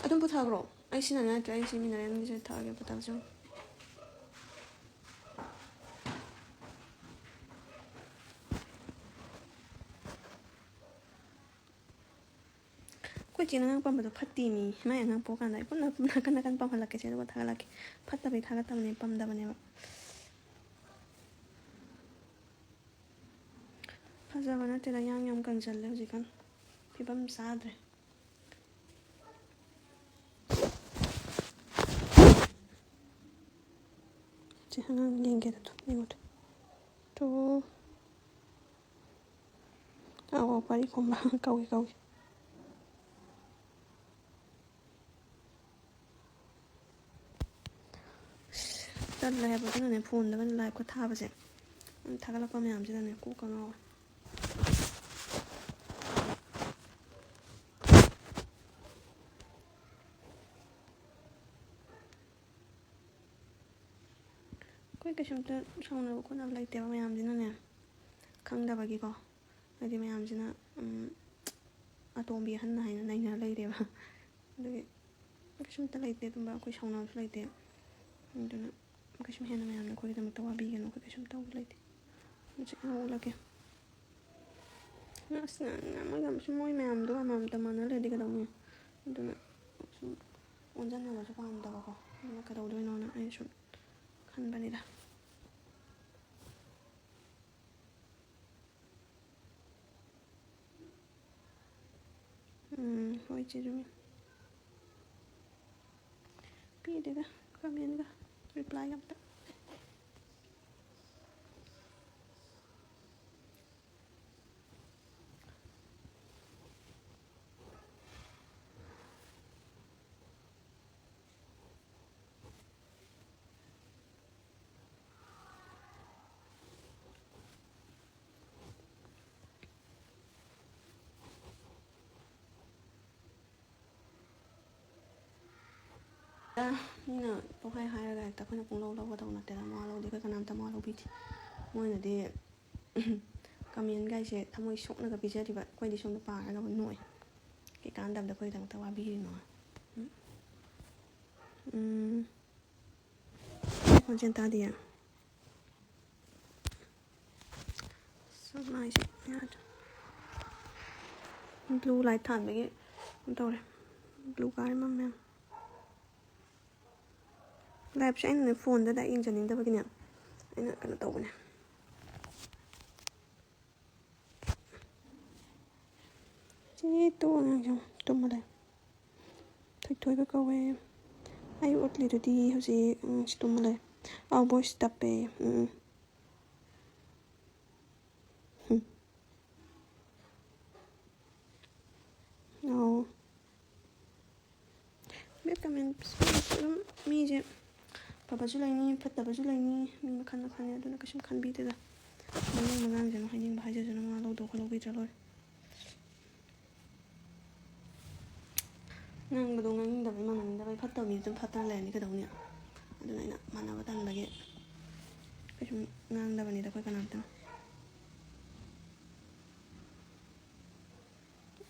ꯑꯗꯨꯝ ꯄꯨꯊꯈ꯭ꯔꯣ꯫ ꯑꯩ ꯁꯤꯖꯤꯟꯅꯅꯤꯡꯉꯥꯏ ꯅꯠꯇ꯭ꯔꯦ, ꯑꯩ ꯁꯤ ꯃꯤꯅꯔꯦꯜꯒꯤꯁꯦ ꯊꯛꯑꯒꯦ, ꯄꯣꯇꯥꯁꯤꯌꯝ꯫ ꯑꯩꯈꯣꯏ ꯆꯦꯅ ꯑꯉꯥꯡ ꯄꯝꯕꯗꯣ ꯐꯠꯇꯦꯃꯤ꯫ ꯃꯥꯏ ꯑꯉꯥꯡ ꯄꯣꯛꯀꯥꯟꯗ ꯑꯩ ꯄꯨꯟꯅ ꯅꯥꯀꯟ ꯅꯥꯀꯟ ꯄꯝꯍꯜꯂꯛꯀꯦꯁꯦ, ꯑꯗꯨꯒ ꯊꯥꯒꯠꯂꯛꯀꯦ꯫ ꯐꯠꯇꯕꯩ ꯊꯥꯒꯠꯇꯕꯅꯦ, ꯄꯝꯗꯕꯅꯦꯕ꯫ ꯐꯖꯕ ꯅꯠꯇꯦꯗ, ꯌꯥꯡ ꯌꯥꯝ ꯀꯪꯖꯜꯂꯦ ꯍꯧꯖꯤꯛꯀꯥꯟ꯫ ꯐꯤꯕꯝ ꯆꯥꯗ꯭ꯔꯦ꯫ ꯁꯤ ꯑꯉꯥꯡ ꯌꯦꯡꯒꯦꯗ, ꯇꯨ, ꯌꯦꯡꯉꯣ ꯇꯨ꯫ ꯇꯨ꯫ ꯑꯧ, ꯄꯥꯔꯤ ꯈꯣꯝꯕ ꯀꯧꯏ, ꯀꯧꯏ꯫ ꯇꯜꯂꯦ ꯍꯥꯏꯕ ꯑꯗꯨꯅꯅꯦ, ꯐꯣꯟꯗꯒ ꯂꯥꯏꯞꯀ ꯊꯥꯕꯁꯦ꯫ ꯊꯥꯒꯠꯂꯛꯄ ꯃꯌꯥꯝꯁꯤꯅꯅꯦ ꯀꯣꯛꯀ ꯉꯥꯎꯋꯦ꯫ ꯑꯩꯈꯣꯏ ꯀꯩꯁꯨꯝꯇ ꯁꯥꯎꯅꯕ ꯈꯣꯠꯅꯕ ꯂꯩꯇꯦꯕ ꯃꯌꯥꯝꯁꯤꯅꯅꯦ, ꯈꯪꯗꯕꯒꯤꯀꯣ꯫ ꯍꯥꯏꯗꯤ ꯃꯌꯥꯝꯁꯤꯅ, ꯎꯝ, ꯑꯇꯣꯝꯕꯤ ꯑꯍꯟ ꯍꯥꯏꯅ ꯅꯩꯅꯔ ꯂꯩꯔꯦꯕ꯫ ꯑꯗꯨꯒꯤ ꯀꯩꯁꯨꯝꯇ ꯂꯩꯇꯦ ꯑꯗꯨꯝꯕ, ꯑꯩꯈꯣꯏ ꯁꯥꯎꯅꯕꯁꯨ ꯂꯩꯇꯦ꯫ ꯑꯗꯨꯅ ꯀꯩꯁꯨꯝ ꯍꯦꯟꯅ ꯃꯌꯥꯝꯅ ꯑꯩꯈꯣꯏꯒꯤꯗꯃꯛꯇ ꯋꯥꯕꯤꯒꯅꯨ, ꯑꯩꯈꯣꯏ ꯀꯩꯁꯨꯝ ꯇꯧꯕ ꯂꯩꯇꯦ꯫ ꯍꯧꯖꯤꯛ ꯉꯥꯡꯉꯛꯑꯒꯦ꯫ ꯑꯁ, ꯃꯣꯏ ꯃꯌꯥꯝꯗꯣ ꯑꯃꯃꯝꯇ ꯃꯥꯟꯅ ꯂꯩꯔꯗꯤ ꯀꯩꯗꯧꯅꯤ? ꯑꯗꯨꯅ ꯁꯨꯝ ꯑꯣꯟꯁꯤꯟꯅꯕꯁꯨ ꯄꯥꯝꯗꯕꯀꯣ꯫ ꯑꯗꯨꯅ ꯀꯩꯗꯧꯗꯣꯏꯅꯣꯅ ꯑꯩ ꯁꯨꯝ ꯈꯟꯕꯅꯤꯗ꯫ ꯎꯝ, ꯍꯣꯏ, ꯆꯦ ꯖꯨꯃꯤ꯫ ꯄꯤꯗꯦꯗ, ꯀꯃꯦꯟꯒ ꯔꯤꯄ꯭ꯂꯥꯏꯒ ꯑꯝꯇ꯫ ꯃꯤꯅ ꯄꯪꯍꯥꯏ ꯍꯥꯏꯔꯒ ꯍꯦꯛꯇ ꯑꯩꯈꯣꯏꯅ ꯄꯨꯡꯂꯧ ꯂꯧꯒꯗꯧ ꯅꯠꯇꯦꯗ꯫ ꯃꯋꯥ ꯂꯧꯗꯦ, ꯑꯩꯈꯣꯏ ꯀꯅꯥꯝꯇ ꯃꯋꯥ ꯂꯧꯕꯤꯗꯦ꯫ ꯃꯣꯏꯅꯗꯤ ꯀꯃꯦꯟꯒꯥꯏꯁꯦ ꯊꯃꯣꯏ ꯁꯣꯛꯅꯒ ꯄꯤꯖꯔꯤꯕ, ꯑꯩꯈꯣꯏꯗꯤ ꯁꯣꯝꯗ ꯄꯥꯔꯒ ꯅꯣꯛꯑꯦ꯫ ꯀꯩꯀꯥꯟꯗꯕꯗ ꯑꯩꯈꯣꯏꯒꯤꯗꯃꯛꯇ ꯋꯥꯕꯤꯔꯤꯅꯣ? ꯎꯝ꯫ ꯎꯝ꯫ ꯈꯣꯟꯖꯦꯜ ꯇꯥꯗꯤꯌꯦ꯫ ꯁꯨꯝ ꯃꯥꯏꯁꯦ ꯌꯥꯗ꯭ꯔꯦ꯫ Blue light ꯊꯥꯟꯕꯒꯤ ꯀꯩꯅꯣ ꯇꯧꯔꯦ꯫ Blue ꯀꯥꯔꯦ ꯃꯝꯃꯦ꯫ Liveꯁꯦ ꯑꯩꯅꯅꯦ phoneꯗ direct ꯌꯦꯡꯖꯅꯤꯡꯗꯕꯒꯤꯅꯦ ꯑꯩꯅ ꯀꯩꯅꯣ ꯇꯧꯕꯅꯦ꯫ ꯆꯦ ꯇꯣ ꯑꯉꯥꯡꯁꯦ ꯇꯨꯝꯃ ꯂꯩ꯫ ꯊꯣꯏꯊꯣꯏꯕ ꯀꯧꯋꯦ꯫ ꯑꯩ ꯎꯠꯂꯤꯗꯨꯗꯤ ꯍꯧꯖꯤꯛ, ꯎꯝ, ꯁꯤ ꯇꯨꯝꯃ ꯂꯩ꯫ ꯑꯥꯎ, voice ꯇꯞꯄꯦ꯫ ꯎꯝ, ꯎꯝ꯫ ꯎꯝ꯫ ꯑꯣ꯫ Bad comments ꯑꯗꯨꯝ ꯃꯤꯁꯦ ꯑꯐꯕꯁꯨ ꯂꯩꯅꯤ, ꯐꯠꯇꯕꯁꯨ ꯂꯩꯅꯤ, ꯃꯤ ꯃꯈꯜ ꯃꯈꯜꯅꯤ꯫ ꯑꯗꯨꯅ ꯀꯩꯁꯨꯝ ꯈꯟꯕꯤꯗꯦꯗ꯫ ꯃꯅꯤꯡ ꯃꯉꯥꯡꯁꯦ ꯑꯃꯨꯛ ꯍꯥꯏꯅꯤꯡꯕ ꯍꯥꯏꯖꯁꯅꯨ, ꯃꯥ ꯂꯧꯗꯧ ꯈꯣꯠꯂꯧꯕꯤꯗ꯭ꯔ ꯂꯣꯏꯔꯦ꯫ ꯉꯥꯡꯕꯗꯣ ꯉꯥꯡꯅꯤꯡꯗꯕꯩ, ꯃꯥꯟꯅꯅꯤꯡꯗꯕꯩ, ꯐꯠꯇꯕ ꯃꯤ ꯑꯗꯨꯝ ꯐꯠꯇꯅ ꯂꯩꯔꯅꯤ ꯀꯩꯗꯧꯅꯤ? ꯑꯗꯨꯅ ꯑꯩꯅ ꯃꯥꯟꯅꯕ ꯇꯟꯕꯒꯤ ꯀꯩꯁꯨꯝ ꯉꯥꯡꯗꯕꯅꯤꯗ ꯑꯩꯈꯣꯏ ꯀꯅꯥꯝꯇꯅ꯫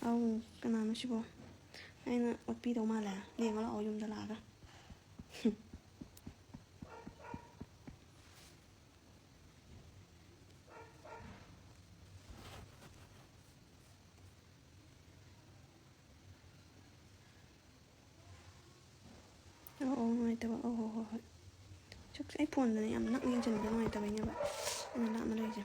ꯑꯧ, ꯀꯅꯥꯅꯣ ꯁꯤꯕꯣ? ꯑꯩꯅ ꯑꯣꯠꯄꯤꯗꯧ ꯃꯥꯜꯂꯦ꯫ ꯂꯦꯡꯉ ꯂꯥꯛꯑꯣ ꯌꯨꯝꯗ ꯂꯥꯛꯑꯒ꯫ ꯑꯣ, ꯑꯣ, ꯅꯨꯡꯉꯥꯏꯇꯕ꯫ ꯑꯣ, ꯍꯣ, ꯍꯣ, ꯍꯣꯏ꯫ ꯆꯥꯛꯁꯦ ꯑꯩ phoneꯗꯅꯦ ꯌꯥꯝ ꯅꯛꯅ ꯌꯦꯡꯁꯤꯟꯕꯗꯣ ꯅꯨꯡꯉꯥꯏꯇꯕꯩꯅꯦꯕ ꯑꯩꯅ ꯂꯥꯞꯅ ꯂꯩꯁꯦ꯫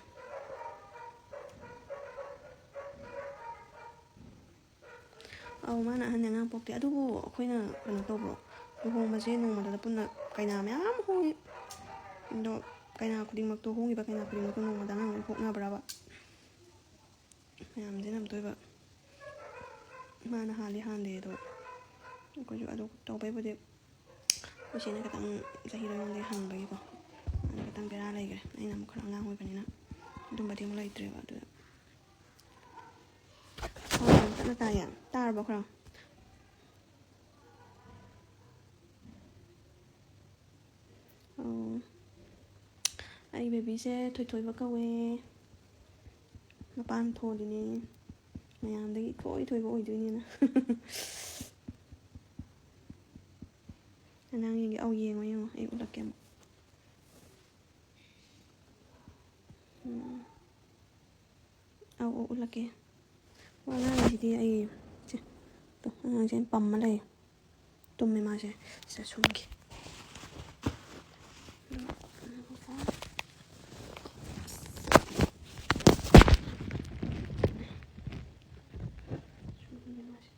ꯑꯧ, ꯃꯥꯅ ꯑꯍꯟꯅꯦ, ꯑꯉꯥꯡ ꯄꯣꯛꯇꯦ꯫ ꯑꯗꯨꯕꯨ ꯑꯩꯈꯣꯏꯅ ꯀꯩꯅꯣ ꯇꯧꯕ꯭ꯔꯣ? ꯂꯨꯍꯣꯡꯕꯁꯦ ꯅꯣꯡꯃꯗ ꯄꯨꯟꯅ ꯀꯩꯅꯥ ꯃꯌꯥꯝ ꯍꯣꯡꯉꯤ꯫ ꯑꯗꯣ ꯀꯩꯅꯥ ꯈꯨꯗꯤꯡꯃꯛꯇꯣ, ꯍꯣꯡꯉꯤꯕ ꯀꯩꯅꯥ ꯈꯨꯗꯤꯡꯃꯛꯇꯣ ꯅꯣꯡꯃꯗ ꯑꯉꯥꯡ ꯂꯣꯏ ꯄꯣꯛꯅꯕ꯭ꯔꯕ? ꯃꯌꯥꯝꯁꯤꯅ ꯑꯝꯇ ꯑꯣꯏꯕ꯫ ꯃꯥꯅ ꯍꯥꯜꯂꯤ ꯍꯥꯟꯗꯦ ꯑꯗꯣ ꯑꯩꯈꯣꯏꯁꯨ ꯑꯗꯨ ꯇꯧꯕꯩꯕꯨꯗꯤ ꯑꯩꯈꯣꯏ ꯆꯦꯅ ꯈꯤꯇꯪ ꯆꯍꯤꯗꯣ ꯑꯩꯉꯣꯟꯗꯒꯤ ꯍꯟꯕꯒꯤꯀꯣ, ꯑꯗꯨ ꯈꯤꯇꯪ ꯕꯦꯔꯥ ꯂꯩꯈ꯭ꯔꯦ꯫ ꯑꯩꯅ ꯑꯃꯨꯛ ꯈꯔ ꯑꯉꯥꯡ ꯑꯣꯏꯕꯅꯤꯅ ꯑꯗꯨꯝꯕꯗꯤ ꯑꯃꯨꯛ ꯂꯩꯇ꯭ꯔꯦꯕ꯫ ꯑꯗꯨꯗ ꯈꯣꯟ ꯌꯥꯝ ꯇꯞꯅ ꯇꯥꯏꯌꯦ꯫ ꯇꯥꯔꯕꯣ ꯈꯔ? ꯑꯣ꯫ ꯑꯩ babyꯁꯦ ꯊꯣꯏꯊꯣꯏꯕ ꯀꯧꯋꯦ꯫ ꯃꯄꯥꯟ ꯊꯣꯛꯂꯤꯅꯦ꯫ ꯃꯌꯥꯝꯗꯒꯤ ꯏꯊꯣꯏ ꯊꯣꯏꯕ ꯑꯣꯏꯗꯣꯏꯅꯤꯅ꯫ ꯑꯉꯥꯡꯁꯤꯡꯒꯤ, ꯑꯧ, ꯌꯦꯡꯉꯣ, ꯌꯦꯡꯉꯣ, ꯑꯩ ꯎꯠꯂꯛꯀꯦ ꯑꯃꯨꯛ꯫ ꯎꯝ꯫ ꯑꯧ, ꯑꯧ, ꯎꯠꯂꯛꯀꯦ꯫ ꯋꯥ ꯉꯥꯡꯉꯤꯁꯤꯗꯤ ꯑꯩ, ꯁꯦ, ꯇꯣ, ꯑꯉꯥꯡꯁꯦ ꯑꯩꯅ ꯄꯝꯃ ꯂꯩ꯫ ꯇꯨꯝꯃꯦ ꯃꯥꯁꯦ꯫ ꯁꯤꯗ ꯁꯨꯝꯒꯦ꯫ ꯁꯨꯝꯒꯦ ꯃꯥꯁꯦ꯫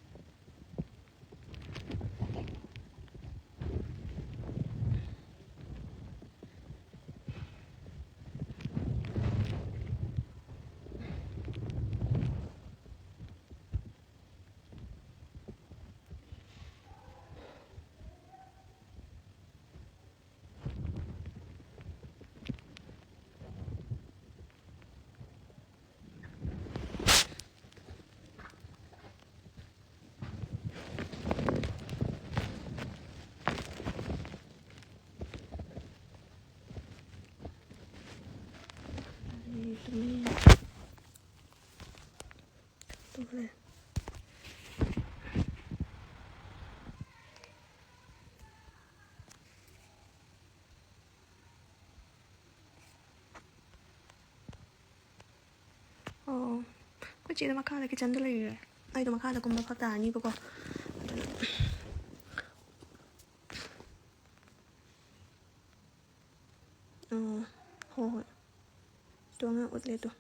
ꯑꯣ, ꯑꯩꯈꯣꯏ ꯆꯦꯗꯣ ꯃꯈꯥꯗ ꯀꯤꯠꯆꯟꯗ ꯂꯩꯔꯦ꯫ ꯑꯩꯗꯣ ꯃꯈꯥꯗ ꯀꯨꯝꯕ ꯐꯔꯛ ꯇꯥꯔꯅꯤꯕꯀꯣ꯫ ꯑꯗꯨꯅ, ꯑꯣ, ꯍꯣꯏ, ꯍꯣꯏ꯫ ꯇꯣ, ꯑꯉꯥꯡ ꯎꯠꯂꯦ ꯇꯣ꯫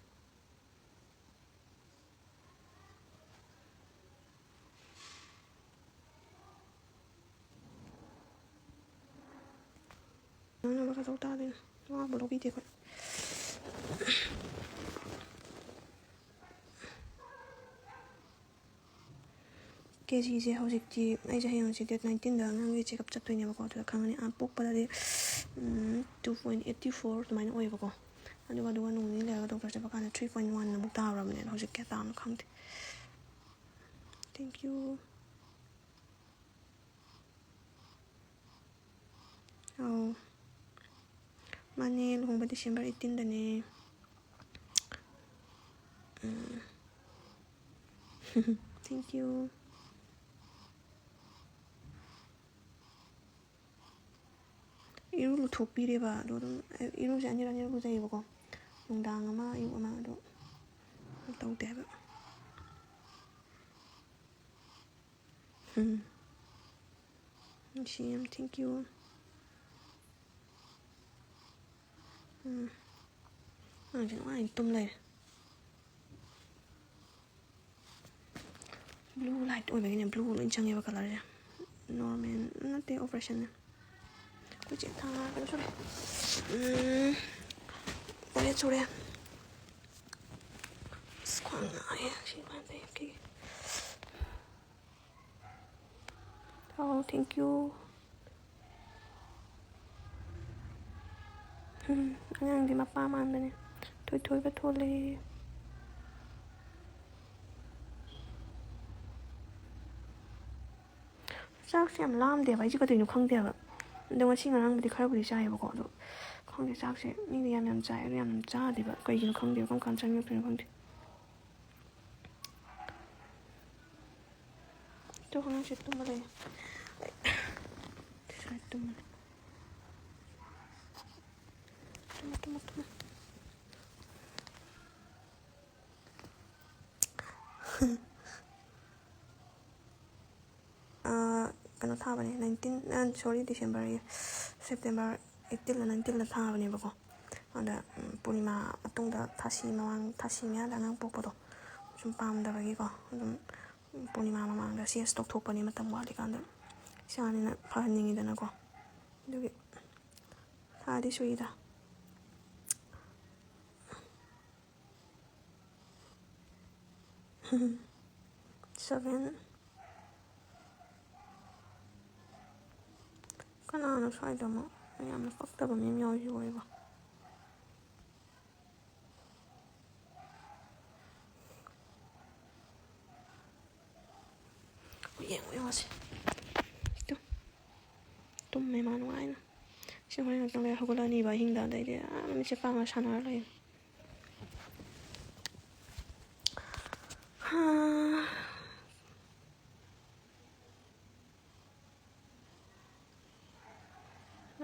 ꯉꯥꯡꯅꯕ ꯀꯩꯗꯧ ꯇꯥꯗꯣꯏꯅꯣ? ꯃꯋꯥꯕꯨ ꯂꯧꯕꯤꯗꯦ ꯑꯩꯈꯣꯏ꯫ ꯀꯦ ꯖꯤꯁꯦ ꯍꯧꯖꯤꯛꯇꯤ, ꯑꯩꯁꯦ ꯍꯌꯦꯡꯁꯦ date nineteenꯗ ꯑꯉꯥꯡꯒꯤ checkup ꯆꯠꯇꯣꯏꯅꯦꯕꯀꯣ, ꯑꯗꯨꯗ ꯈꯪꯉꯅꯤ꯫ ꯑꯥ, ꯄꯣꯛꯄꯗꯗꯤ, ꯎꯝ, two point eighty four ꯑꯗꯨꯃꯥꯏꯅ ꯑꯣꯏꯌꯦꯕꯀꯣ꯫ ꯑꯗꯨꯒ, ꯑꯗꯨꯒ ꯅꯣꯡ ꯅꯤꯅꯤ ꯂꯩꯔꯒ doctor ꯆꯠꯄ ꯀꯥꯟꯗ three point one ꯑꯃꯨꯛ ꯇꯥꯔꯕꯅꯦ꯫ ꯑꯗꯣ ꯍꯧꯖꯤꯛ ꯀꯌꯥ ꯇꯥꯕꯅꯣ ꯈꯪꯗꯦ꯫ Thank you꯫ ꯑꯧ꯫ ꯃꯥꯅꯦ, ꯂꯨꯍꯣꯡꯕ December eighteenꯗꯅꯦ꯫ ꯎꯝ꯫ Thank you. ꯏꯔꯨ ꯂꯨꯊꯣꯛꯄꯤꯔꯦꯕ꯫ ꯑꯗꯣ ꯑꯗꯨꯝ ꯏꯔꯨꯁꯦ ꯑꯅꯤꯔꯛ ꯑꯅꯤꯔꯛ ꯂꯨꯖꯩꯌꯦꯕꯀꯣ꯫ ꯅꯨꯡꯗꯥꯡ ꯑꯃ, ꯑꯌꯨꯛ ꯑꯃ꯫ ꯑꯗꯣ ꯇꯧꯗꯦ ꯍꯥꯏꯕ꯫ ꯎꯝ꯫ ꯅꯨꯡꯁꯤ ꯌꯥꯝ, thank you꯫ ꯎꯝ꯫ ꯑꯉꯥꯡꯁꯦ ꯅꯨꯡꯉꯥꯏꯅ ꯇꯨꯝ ꯂꯩꯔꯦ꯫ Blue light ꯑꯣꯏꯕꯒꯤꯅꯦ, blue ꯂꯣꯏ ꯆꯪꯉꯦꯕ colourꯁꯦ꯫ Normal ꯅꯠꯇꯦ, operationꯅꯦ꯫ ꯑꯩꯈꯣꯏ ꯆꯦ ꯊꯥ ꯀꯩꯅꯣ ꯁꯨꯔꯦ꯫ ꯎꯝ, ꯇꯔꯦꯠ ꯁꯨꯔꯦ꯫ ꯑꯁ, ꯈ꯭ꯋꯥꯡ ꯅꯥꯏꯌꯦ꯫ ꯁꯤ ꯄꯥꯟꯗ ꯌꯦꯞꯀꯦ꯫ ꯑꯣ, thank you꯫ ꯎꯝ, ꯑꯉꯥꯡꯗꯤ ꯃꯄꯥ ꯃꯥꯟꯕꯅꯦ꯫ ꯊꯣꯏꯊꯣꯏꯕ ꯊꯣꯜꯂꯦ꯫ ꯆꯥꯛꯁꯦ ꯌꯥꯝ ꯂꯥꯝꯗꯦꯕ, ꯑꯩꯁꯦ ꯀꯩꯗꯧꯔꯤꯅꯣ ꯈꯪꯗꯦꯕ꯫ ꯑꯗꯣ ꯉꯁꯤ ꯉꯔꯥꯡꯕꯨꯗꯤ ꯈꯔꯕꯨꯗꯤ ꯆꯥꯏꯌꯦꯕꯀꯣ, ꯑꯗꯣ ꯈꯪꯗꯦ, ꯆꯥꯛꯁꯦ ꯃꯤꯗꯤ ꯌꯥꯝ ꯌꯥꯝ ꯆꯥꯏ, ꯑꯗꯣ ꯌꯥꯝ ꯌꯥꯝ ꯆꯥꯗꯦꯕ, ꯀꯩꯒꯤꯅꯣ ꯈꯪꯗꯦꯕ, ꯀꯔꯝ ꯀꯥꯟꯗ ꯆꯪꯉꯛꯇꯣꯏꯅꯣ ꯈꯪꯗꯦ꯫ ꯑꯗꯣ ꯑꯉꯥꯡꯁꯦ ꯇꯨꯝꯃ ꯂꯩꯔꯦ꯫ ꯁ꯭ꯋꯥꯏꯗ ꯇꯨꯝꯃ ꯂꯩ꯫ ꯇꯨꯝꯃꯣ, ꯇꯨꯝꯃꯣ, ꯇꯨꯝꯃꯣ꯫ ꯑꯥ, ꯀꯩꯅꯣ ꯊꯥꯕꯅꯦ, nineteen, ꯑꯥ, sorry, Decemberꯒꯤ, September eighteenꯂ nineteenꯂ ꯊꯥꯕꯅꯦꯕꯀꯣ꯫ ꯑꯗ, ꯎꯝ, ꯄꯨꯔꯅꯤꯃꯥ ꯃꯇꯨꯡꯗ, ꯊꯥꯁꯤ ꯃꯃꯥꯡ, ꯊꯥꯁꯤ ꯃꯌꯥꯗ ꯑꯉꯥꯡ ꯄꯣꯛꯄꯗꯣ ꯁꯨꯝ ꯄꯥꯝꯗꯕꯒꯤꯀꯣ, ꯑꯗꯨꯝ ꯄꯨꯔꯅꯤꯃꯥ ꯃꯃꯥꯡꯗ ꯁꯤ ꯑꯦꯁ ꯇꯧꯊꯣꯛꯄꯅꯦ, ꯃꯇꯝ ꯋꯥꯠꯂꯤꯀꯥꯟꯗ꯫ ꯏꯆꯥꯅꯤꯅ ꯐꯍꯟꯅꯤꯡꯉꯤꯗꯅꯀꯣ꯫ ꯑꯗꯨꯒꯤ ꯊꯥꯗꯤ ꯁꯨꯏꯗ꯫ Seven꯫ ꯀꯅꯥꯅꯣ ꯁ꯭ꯋꯥꯏꯗ ꯑꯃꯨꯛ ꯌꯥꯝꯅ ꯄꯛꯇꯕ ꯃꯤ ꯑꯃ ꯌꯥꯎꯔꯤꯁꯤꯕꯣ ꯑꯩꯕꯣ? ꯌꯦꯡꯉꯣ, ꯌꯦꯡꯉꯣ ꯁꯤ꯫ ꯇꯨ꯫ ꯇꯨꯝꯃꯦ ꯃꯥ ꯅꯨꯡꯉꯥꯏꯅ꯫ ꯁꯤ ꯍꯣꯔꯦꯟ ꯉꯥꯛꯇꯪ ꯂꯩꯔ ꯍꯧꯒꯠꯂꯛꯑꯅꯤꯕ ꯑꯍꯤꯡꯗ, ꯑꯗꯩꯗꯤ ꯑꯥ ꯃꯤꯠꯁꯦ ꯄꯥꯡꯉ ꯁꯥꯟꯅꯔ ꯂꯩ꯫ ꯍꯥ,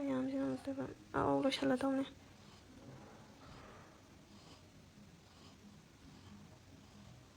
ꯃꯌꯥꯝꯁꯤꯅ ꯑꯃꯨꯛꯇꯣꯏꯕ꯫ ꯑꯧ, ꯂꯣꯏꯁꯜꯂꯗꯧꯅꯦ꯫